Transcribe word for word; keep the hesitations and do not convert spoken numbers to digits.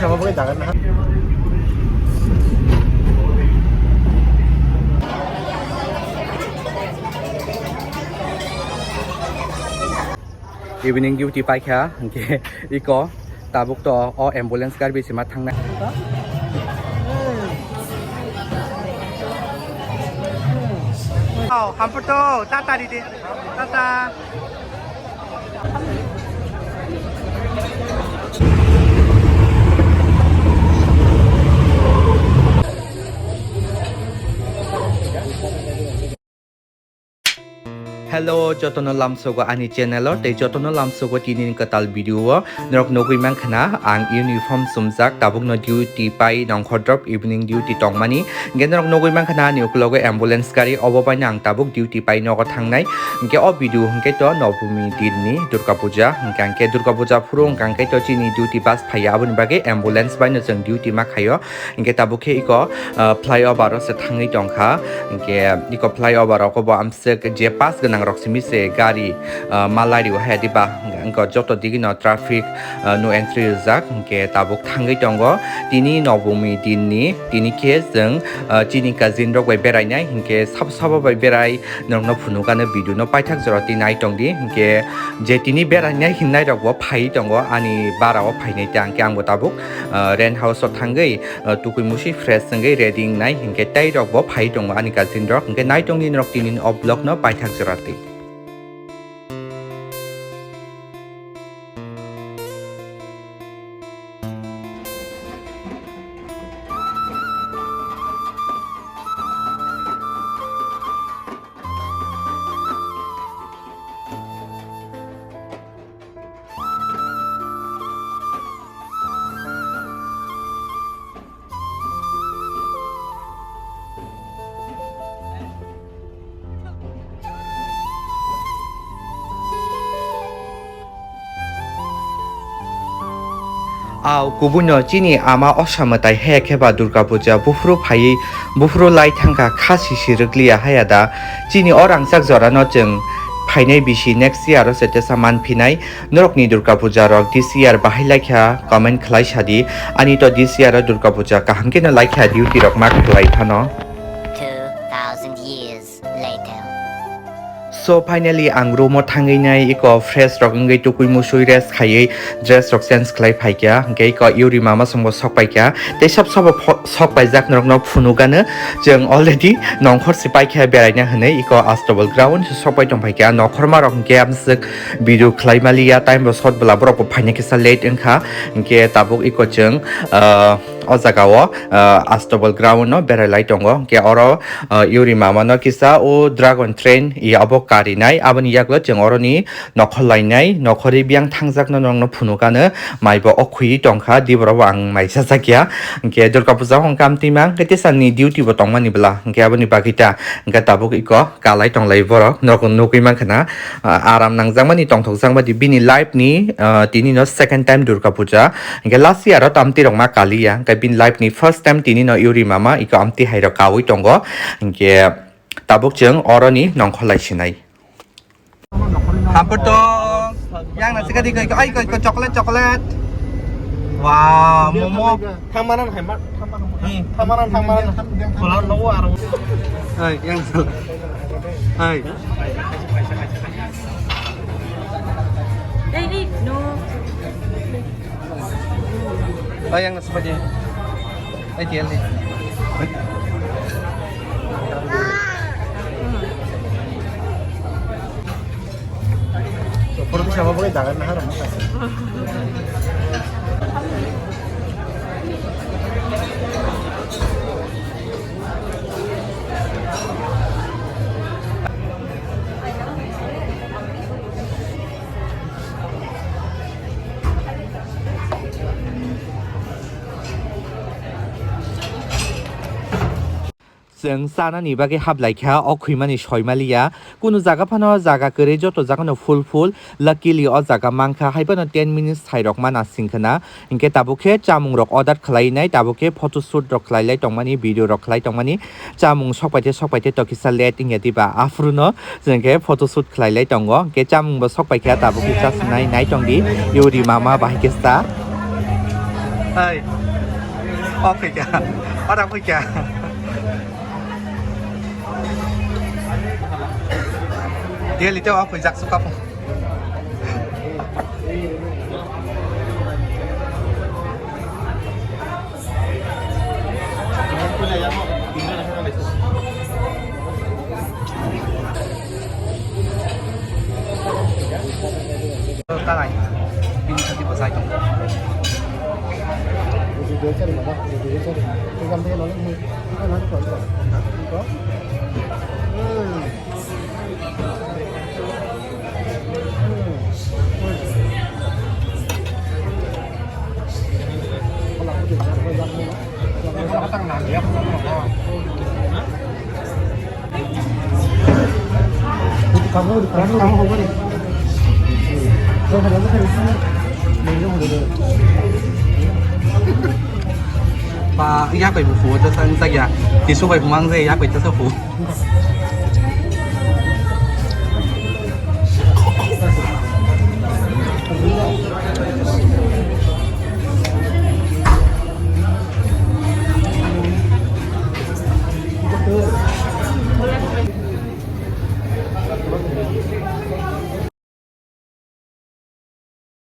Evening duty paikha, hwnkhe iko tabuk to o ambulance gari bai se ma thangnai. Oh, hampir to, tata di de. Tata. Hello, jotono lamsogo ani channel o, tei jotono lamsogo tini ni kwtal video o. Norok nugwi mankha na ang uniform chumjak, tabukno duty pai nongkhor drop evening duty tongmani. Hwnkhe norok nugwi mankha na ani ukulogo ambulance gari, obo baino ang tabuk duty pai nogo thangnai. Hwnkhe o video hwnkhe to Nobumi din ni Durga Puja, hwnkhe hwnkhe Durga Puja phuru hwnkhe hwnkhe to chini duty bus phaiya, aboni bagwi ambulance baino chwng duty ma khaio. Hwnkhe tabuk khe iko, ah, flyover o se thangwi tongkha. Hwnkhe iko flyover o kobo amswk je pass gwnang rok simi se gari, ah, ma lairio haya diba. Hwnkhe joto digi no traffic, ah, no entry rijak. Hwnkhe tabuk thangwi tongo. Tini Nobumi din ni, tini khe chwng, ah, chini cousin rok bai berainai. Hwnkhe sabo sabo bai berai norokno phunukano video no paithak jora twi nai tongdi. Hwnkhe je tini berainai hinnairokbo phaiwi tongo ani barao phainai, tei hwnkhe angbo tabuk, ah, rent house o thangwi, ah, tukui musui fresh wngwi ready wngnai. Hwnkhe tei rokbo phaiwi tongo ani cousin rok. Hwnkhe nai tongdi norok tini o vlog no paithak jora twi. Au, kubuino chini ama osa mwtai he khe ba Durga Puja buphuru phaiwi buphuru lai thangkha kha sisi rwkliya haya da. Chini o rangchak jorano chwng phainai bisi next year o se tesa manphinai. Norokni Durga Puja rok this year bahai laikha comment khlai sadi. Ani to this year o Durga Puja kaham kheno laikha, duty rok ma khlai phano. Two thousand years later. So finally ang room o thangwi nai iko fresh rok wngwi tukui musui rest khaiwi dress rok change khlai phaikha, hwnkhe iko Yuri mama songbo sok paikha tei sab sabo pho-, sok paijak norokno phunukano. Chwng already nongkhor se paikha beraina hwnwi iko Astabal ground se sok pai tongphaikha, nokhorma rok hwnkhe amswk video khlai maliya, time bo short bwla borok bo phaina kisa late wngkha, hwnkhe tabuk iko chwng, ah, o jaga o, ah, Astabal ground no berai lai tongo, hwnkhe oro, ah, Yuri mama no kisa o dragon train ya abo karinai, aboni yagulo chwng oroni nokhor lainai, nokhorwi biyang thangjak no norokno phunukano, mai bo o khwi tongkha, diborok bo ang mai chajak ya, hwnkhe Durga Puja hwnkhe amtwi mang, hwnkhe tesa ni duty bo tongmani bwla, hwnkhe aboni bagwi ta, hwnkhe tabuk iko kalai tonglai borok, norok nugwi mankha na, ah, aram nangjakmani tongthokjakmani bini life ni, ah, tini no second time Durga Puja, hwnkhe last year o tamtwi rok ma kaliya, hwnkhe bini life ni first time tini no Yuri mama iko amtwi hai rok kawi tongo, hwnkhe tabuk chwng oroni nongkhor lai sinai. Hampir to yang nasi kadi koi koi koi koi chocolate chocolate. Wah, momo. Thangmana hai ma, thangmana. Hmm. Thangmana, thangmana. Kolan no aro. Hai, yang. Hai. Ei, ei, no. Ai, yang nasi padi. Ai, tiel ni. Puro bisa apa boleh dagan nah, orang. Chwng chanani bagwi hablai kha, o khwimani soi maliya. Kunu jaga phano jaga kwrwi, joto jagano full full. Luckily o jaga mankha, hai phano ten minutes sairok ma nasing khna. Hinkhe tabuk khe chamung rok order khlai nai, tabuk khe photo shoot rok khlai lai tongmani, video rok khlai tongmani. Chamung sok paite, sok paite to kisa late wngya diba, aphuru no chwng khe photo shoot khlai lai tongo. Hinkhe chamung bo sok paikha, tabuk khe cha sinai nai tongdi, Yuri mama bahai khe cha. Hey. Off khaikha. Ora khaikha. Daily te off khaijak sukapung. Tanai. Bini sati bwsai tongo. Ba, yak bai bu phu, ta sang sa ya. Tisu bai bu mang je, yak bai ta sa phu.